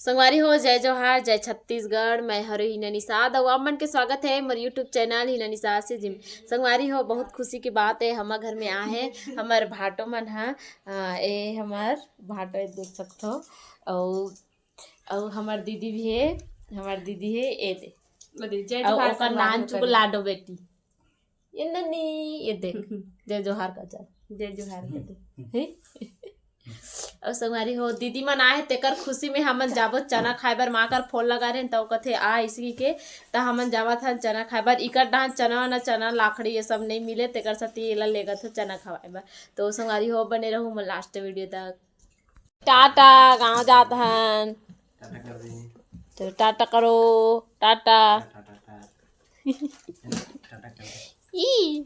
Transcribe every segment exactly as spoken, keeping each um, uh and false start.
संगवारी हो, जय जोहार, जय छत्तीसगढ़। मैं हरो हिना निषाद अउ आप मन के स्वागत है मोर YouTube चैनल हिना निषाद से जिम। संगवारी हो, बहुत खुशी की बात है, हमर घर में आ है हमर भाटो मन हा। अ, ए हमर भाटो ए देख सकथो, अउ अउ हमर दीदी भी है, हमर दीदी है ए दे, जय अउ जोहार ओकर संगवारी हो नानचुक करे। लाडो बेटी। ये ननी, ये देख, जय जोहार का चल। जय जोहार कर दे। हे? अउ संगवारी हो, दीदी मन आए हे, तेकर खुशी में हमन जाबो चना खाए बर। माँ कर फोन लगा रहे, त ओ कथे, "आ, इसकी के," त हमन जावत हन चना खाए बर। इकर डाहन चना वना, चना लाखड़ी ये सब नहीं मिले, तेकर सेती एला लेगत हो चना खवाए बर। तो संगवारी हो, बने रहू मोर last video तक। टाटा, गाँव जात हन। टाटा कर दे। चलो, टाटा करो, टाटा। टाटा, टाटा। टाटा कर दे। ई।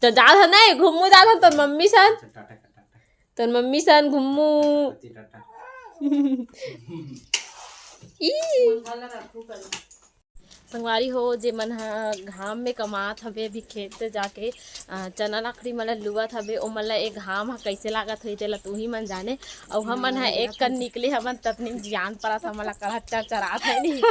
तो जात हन नहीं, घूमू जात हन तोर मम्मी सन। अच्छा, टाटा कर, टाटा। तोर मम्मी सन घूमू। टाटा, टाटा। ई। संगवारी हो, जे मन ह घाम में कमात हवे, अभी खेत जाके, अ, चना लाखड़ी मन ल लुवत हवे, ओमन ल ए घाम ह कइसे लागत होही, तेला तुही मन जाने। अउ हमन ह एक कन निकले हवन, ततनी जियान परत, हमन ल कड़ा चरचरात हे नी,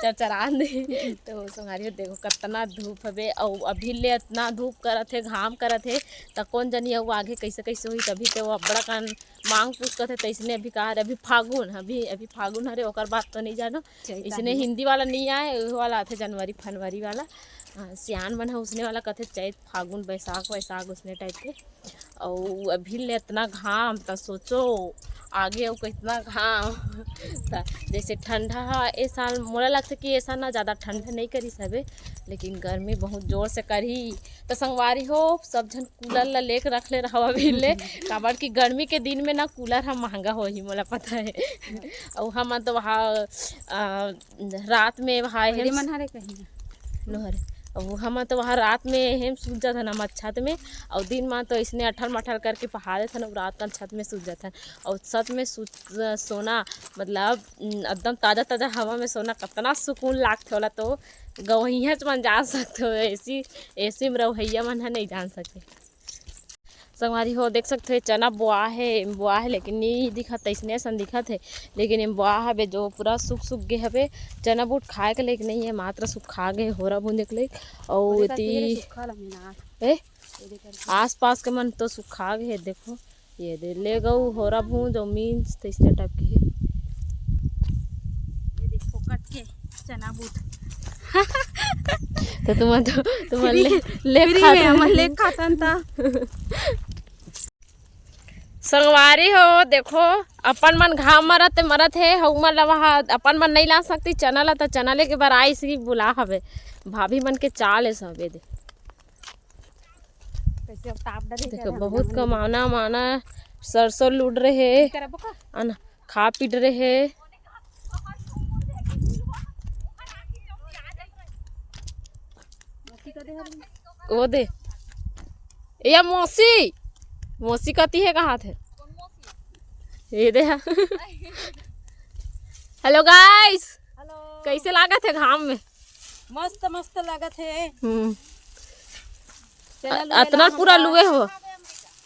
चरचरात हे। तो संगवारी हो, देखो कतना धूप हवे, अउ अभी ले अतना धूप करत हे, घाम करत हे, त कोन जनी अउ आगे कइसे कइसे होही, तभी ते वो अब्बड़ कन मांग पूछ करत हे, तइसने अभी का, अभी फागुन, अभी, अभी फागुन हरे, ओकर बाद तो नहीं जानो। चैत इसने आही। हिंदी वाला नहीं आए, वो वाला आथे जनवरी फरवरी वाला। हाँ, सियान मन ह उसने वाला कथे चैत, फागुन, बैसाख, वैसाख उसने type के। अउ अभी ले इतना घाम, त सोचो आगे अउ कितना घाम। त जैसे ठंडा ह, ए साल मोला लगथे कि ए साल ना ज़्यादा ठंडा नहीं करिस हवे, लेकिन गर्मी बहुत जोर से करही। त संगवारी हो, सब झन कूलर ला लेके रख ले रहव अभी ले, काबर कि गर्मी के दिन में ना कूलर ह महंगा होही, मोला पता है। अउ हमन तो वहाँ, अ, रात में वहाँ पहले हेम मन हरे कहीं ना। नोहरे। अउ हमन तो वहाँ रात में हेम सूत जाथन हमर छत में, अउ दिन में तो इसने अठल मठल करके पहा देथन, अउ रात कन छत में सूत जाथन। अउ छत में सूत, सोना मतलब, उम, एकदम ताजा ताजा हवा में सोना कतना सुकून लागथे, ओला तो गवइयाच मन जान सकथे, एसी, एसी में रहइया मन ह नहीं जान सके। संगवारी हो, देख सकत हो, ये चना बोआ हे, बोआ हे, लेकिन नी दिखत, अइसने असन दिखत हे, लेकिन एम बोआ हवे, जो पूरा सूख, सूख गे हवे। चना बूट खाए के लायक नहीं हे, मात्र सुखा गे, होरा भूंजे के लायक। अउ एती, ए, आसपास के मन तो सुखा गे हे, देखो, ये दे, ले गऊ, होरा भूंज, अउ मीन्स, तो अइसने type के हे। ये देखो, कट के चना बूट। तो तुम तो, तुम free, ले, ले free खा में, तुम। हमन ले खातन ता। संगवारी हो, देखो, अपन मन घाम मरत ते मरत हे, हऊ मन ला वहाँ अपन मन नहीं ला सकती चना ला, त चना लेके बर आइस ही बुला हवे। भाभी मन के चाल हे सब, ये दे। कैसे अब ताप डरे देखो, बहुत कमाना माना सरसों लूट रहे, करबो का? अन खा पीट रहे। वो दे, या मौसी, मौसी कती हे, कहाँ थे? ये दे। Hello guys, hello। कैसे लागत हे घाम में? मस्त, मस्त लागत हे। हम्म। चला अ-, लुए अतना ला पूरा हमका। लुए हो,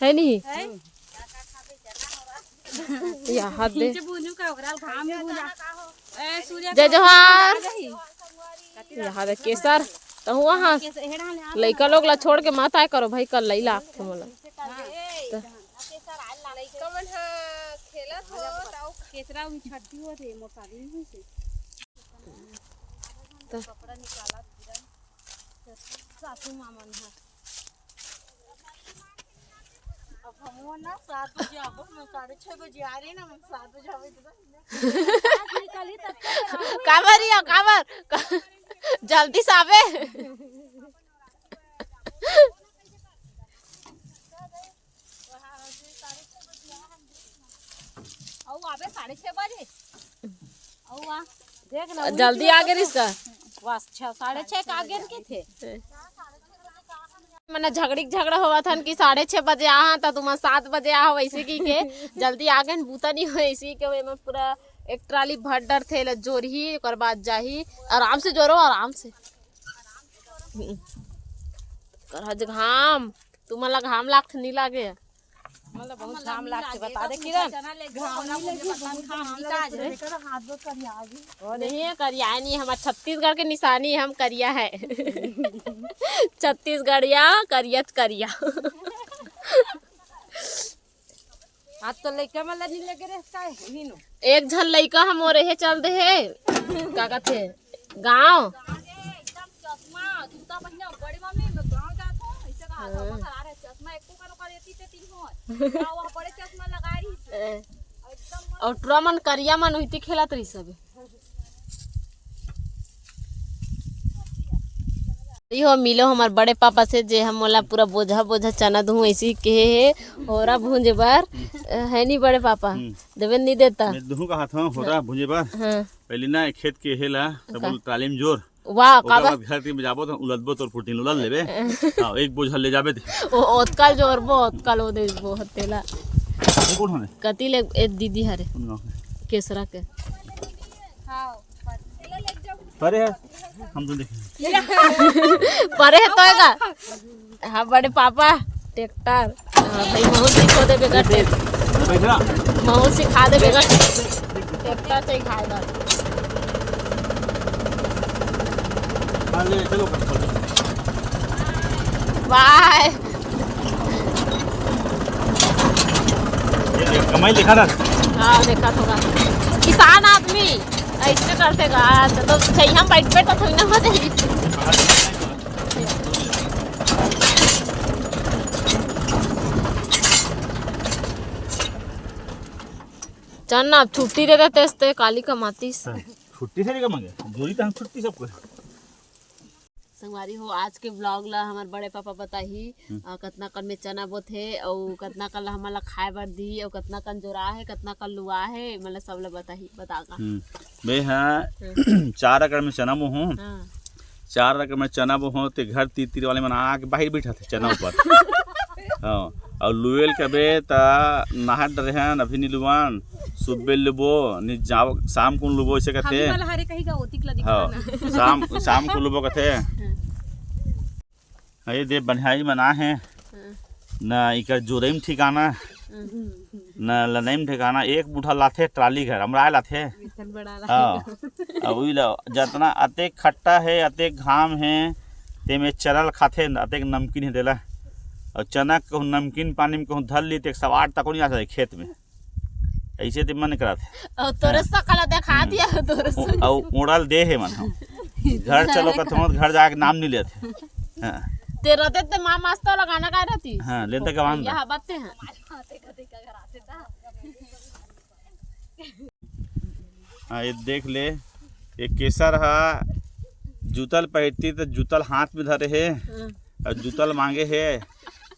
है नहीं? हैं? यहाँ दे। नीचे बुनू का ओकरा घाम में बुना। ए, सूर्य जय का जोहार। आ गई। यहाँ दे केसर, तो हुआ हाँ। केसर, हेड़ा ले आ। लइका लोग ला छोड़ के मत आए करो भाई, कल लई लागथे मोला। हाँ। तो लइका मन ह खेलत हो, त केसरा भी छट्टी होत हे, मोर शादी नहीं होइसे। तो कपड़ा निकाला तुरंत। सासू माँ मन ह। अब हम ना सात बजे आबो, मैं साढ़े छह बजे आ रही ना, मैं सात बजे आबो तो। काबर या, काबर? का-, जल्दी से आबे। अउ आबे साढ़े छह बजे। अउ आ, देख ना, जल्दी आ गे रिस का? बस, छह, साढ़े छह का आ गे के थे। मने झगड़ी झगड़ा होवत हन कि साढ़े छह बजे आहा, त तुम सात बजे आहा, वैसे की के जल्दी आ गे, बूता नहीं हो, इसी के वे में पूरा एक ट्राली भर डर थे, ले जोरही, ओकर बाद जाही। आराम से जोरो, आराम से। हम्म। कर हज घाम, तुमन ला घाम लागथे, नहीं लागे? मतलब बहुत घाम लागथे, बता दे किरण। घाम नहीं लगे, बहुत घाम निकाल रहे। हाथ बहुत करिया आ गई। वो नहीं है, करिया नहीं, हमार छत्तीसगढ़ के निशानी, हम करिया है। छत्तीसगढ़िया करिया त करिया। आज तो लइका मन ला नहीं लगे रहे, का है? नहीं नो। एक झन लइका हमर एहे चल दे हे, का कथे, गाँव। एकदम चश्मा, जूता पहिना, बड़ी मम्मी, मैं गाँव जात हूँ, ऐसे कहा, हाँ। चश्मा खा रहे, चश्मा एको कनो कर देती ते तीन हो। का वो बड़े चश्मा लगा रही थी। ए। एकदम मस्त। और टुरा मन करिया मन उहिती खेलत रही सब। इहो मिलो हमर बड़े पापा से, जे हम मोला पूरा बोझा बोझा चना दूँ, ऐसी कहे हे, होरा भूंजे बर, है नी बड़े पापा? हम्म। देवे नी देता। मैं दूँ कहा था, होरा हाँ। भूंजे बर। हाँ। पहले ना एक खेत के हेला, सब का? बोल तालीम जोर। वाह, ओकर काबर? बाद घर के में जाबो तो उलदबो तोर पुटिन उलद लेबे। हाँ, एक बोझा ले जाबे ते। ओ, ओतका जोरबो, ओतका लो देबो, तेला। ये कौन हने? कति ले, ए दीदी हरे। कौन गाँव के? केसरा के। हाँ। परे है, हम तो देखे। परे है तो का? हाँ, बड़े पापा, ट्रैक्टर। हाँ, भाई, महू सिखा दे बेटा, ट्रैक्टर। बैठा। महू सिखा दे बेटा, ट्रैक्टर से ही खाएगा। हाँ, ले, चलो, कर, कर। बाय। ये देख, कमाई देखा था। हाँ, देखा थोड़ा। किसान आदमी ऐसे करते का, तो, तो सही हम बैठ बैठ तो थोड़ी ना हो जाएगी। चल ना, अब छुट्टी दे देते, काली कमातीस। हाँ, छुट्टी से नहीं कमाएंगे, जोरी तो हम छुट्टी सबको। संगवारी हो, आज के vlog ला हमर बड़े पापा बताही, हम्म। अ, कतना कन में चना बोथे अउ कतना कन ला हमन ला खाए बर दी अउ कतना कन जोरा हे, कतना कन लुआ हे, मतलब सब ला बताही, बता का। हम्म। मैं हा हम्म। चार एकड़ में चना बोहूँ। हाँ। चार एकड़ में चना बोहूँ, ते घर तीर तीर वाले मन आके बाहिर बैठा थे चना ऊपर। हाँ। अउ लुएल कबे त नहा डरे हन, अभी नी लुआन, सुबह लुबो, नी जाव, शाम को लुबो, ऐसे हम कथे। वाला हरे कहीं का ओतिक ला दिखा हाँ, ना। शाम, शाम को लुबो कथे। हाँ। अरे दे बनिहाई मना है, हाँ। ना इकर जोरई में ठिकाना, हाँ। ना लनई में ठिकाना, एक बूढ़ा लाथे ट्राली घर, हमरा लाथे। इतन बड़ा ला। हाँ, अब उही ला, जतना अतेक खट्टा है, अतेक घाम है, तेमे चरल खाथे, अतेक नमकीन है तेला। अउ चना कहूँ नमकीन पानी में कहूँ धर ली, तो एक सवाद तको नहीं आ सकता खेत में। ऐसे तो मन कराथे। और तोरे हाँ। सकल देखा हाँ। दिया, तोरे उ-, सकल। अउ उड़ल दे हे मन। घर चलो कथों, घर जाके नाम नहीं लेते। हाँ। ते रहते ते माँ मस्त लगाना का रहती। हाँ, लेते गवान यहाँ बातें हैं। हाँ, ये देख ले, ये केसर हा जूतल पहिरती तो जूतल हाथ में धरे हे हाँ। और जूतल मांगे हे।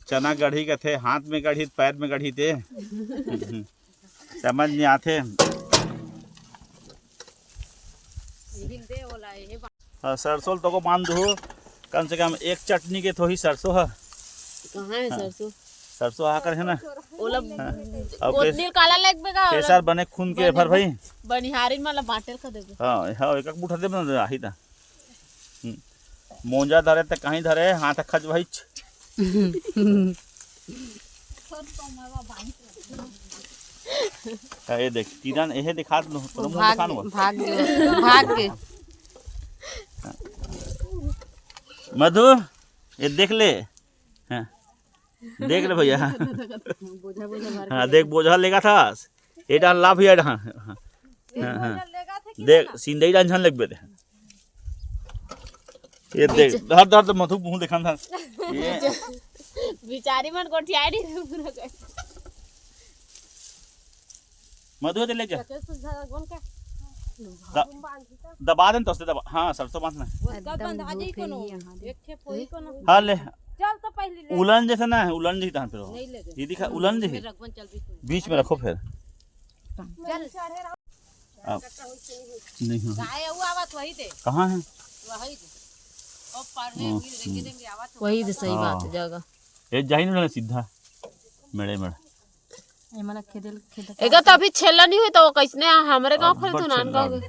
चना गढ़ी कथे, हाथ में गढ़ी, पैर में गढ़ी ते। समझ नहीं आथे। हाँ, सरसों ल तको बांध दो, कम से कम एक चटनी के थोही सरसों ह। कहाँ है हाँ। सरसों? सरसों हा कर है ना। ओला हाँ। और कोतनील काला लगबे का? केसर बने खून के बने भर भाई। बनिहारिन वाला बाटेल का देबे। हाँ, हाँ, एक एक बूठा देबे ना, आही ता। हम्म। मोंजा धरे त कहीं धरे, हाथ खजवाइच। का ये देख, किरण, एहे दिखा दो, वो तुम भाग, दिखा दो। भाग गए, भाग गए। मधु, ये देख ले। हाँ। देख ले भैया। बोझा, बोझा भर हाँ, के देख, बोझा लेगा था। ये डाल ला भैया, हाँ, हाँ, हाँ, हाँ। देख, सिंदई डाल झन लगबे रे। ये देख, धर, धर, तो मधु मुंह दिखान था। ये बिचारी मन गोठियारी पूरा कर। मधु दे ले जा। द-, दबा देन तो से दबा। हाँ, सरसों बांध ना। वो कब बंधा जाई कोनो? एक ठे फोई कोनो। हाँ, ले। चल तो पहले ले। उलन जैसे ना है, उलन जी तहन पे रहो। नहीं ले गए। ये दिखा, उलन जी है। रखबन चल बीच में। बीच में रखो फिर। चल। आप नहीं हो। गाय वो आवत वही दे। कहाँ है? वही दे। ओ पढ़े हम्म, वीर देंगे हम्म। देंगे आवत वही दे, सही हाँ। बात है, जगह। ये जाही ना सीधा। मेड़े मेड़। ये मला खेदे, खेदे एगा तो अभी छेला नहीं हुई तो वो कैसने हमरे गाँव खोल तू नान गाँव के।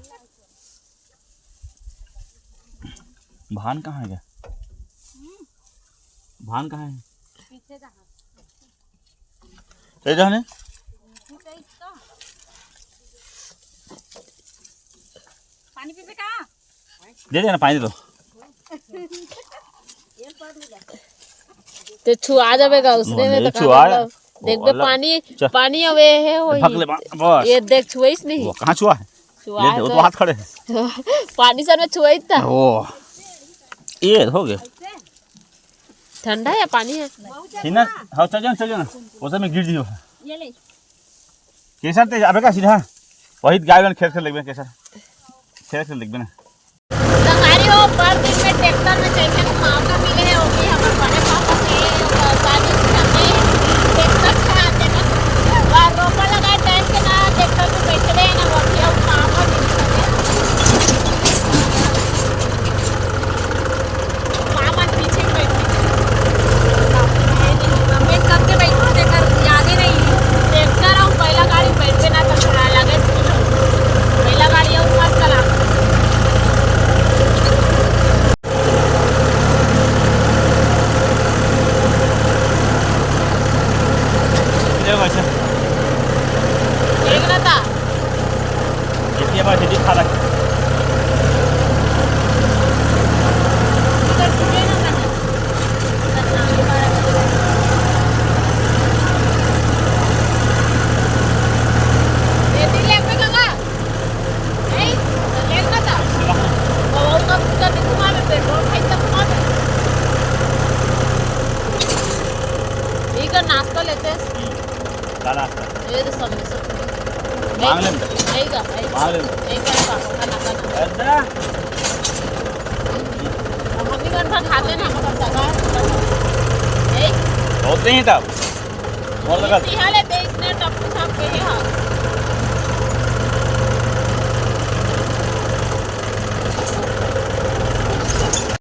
भान कहाँ है? भान कहाँ है? पीछे जहाँ। ले जाने। पानी पीबे का? दे देना पानी तो। ते छुआ जाबे गा उसने में नहीं, तो का छुआ। मतलब? देखबे ओ, अलग। पानी, चल। पानी अवे हे हो भग ही। ले बा-, बस। ये देख छुआइस नहीं। वो कहाँ छुआ है? छुआ ले, है वो तो तो। हाथ खड़े हैं। पानी सर में छुआइस था। ओ, ये हो गया। ठंडा है या पानी है? ठीक ना? हाँ, चल जाओ, चल जाओ ना। उसे में गिर दियो। ये ले। केसर ते अबे का सीधा। वही गाय बन खेत खेत लगबे केसर। खेत खेत लगबे ना। संगवारी हो, पर दिन में ट्रैक्टर में चढ़ने का मौका मिले है, वो भी हमर बड़े पापा के, अ, शादी के समय ट्रैक्टर से आते ना, और रोपा लगाए टाइम पे ना ट्रैक्टर में बैठे रहे ना, वो भी हम पापा भी नहीं करे। मामा पीछे में बैठे। मैं कब के बैठो, तेकर याद ही नहीं। ट्रैक्टर और पहला गाड़ी बैठे ना तो थोड़ा लगे। पहला गाड़ी और मस्त लगा। ले वैसे। देख ना था। इतनी बार हिंदी खा रखी। ठीक है, नाश्ता लेते हैं। का नाश्ता? ये तो सब में से। मांग ले। यही का, यही का। मांग ले। यही का, खाना, खाना। अच्छा। हम अपनी घर का खाते ना, हम करता है। यही। होते ही तब। और लगा। तिहाले तेईस ने टप्पू साहब के ही हाल।